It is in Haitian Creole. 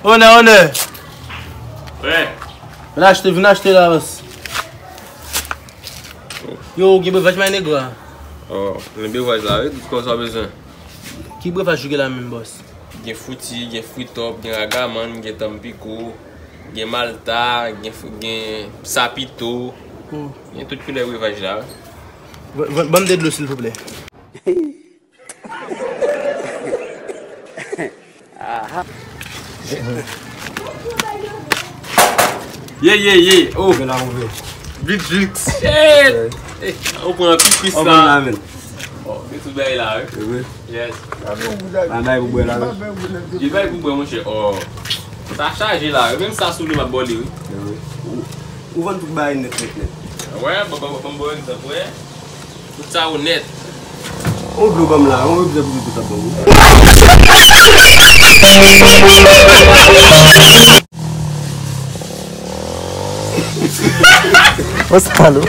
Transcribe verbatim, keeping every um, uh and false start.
Onè, onè. Wè. Vin achte, vin achte la, bòs. Yo, gen brevaj may negro a? Oh, gen brevaj la, wi, tout kòsa w bezwen. Ki brevaj ou gen la menm, bòs? Gen fouti, gen fritòp, gen ragaman, gen tanpiko, gen malta, gen, gen sapito. Oh. Gen tout koulè brevaj la, wi. Ban m de dlo, silvouplè. Ye, ye, ye. Oh. Big drinks. Shit. Ou pran anpil plis la. Oh, gen tout bagay la, wi. Yes. Pa bay pou bwè la, wi. Li bay pou bwè, monchè. Oh. Sa chaje la, wi. Menm sa sou li, m ap bò li, wi. Ou, ou vann tout bagay nèt, nèt, nèt. Wè, ban, ban, ban m bò egzanp, wè. Tout sa onèt. On dlo ban m la, on egzanp pou tout sa ban m. What's up, Palo?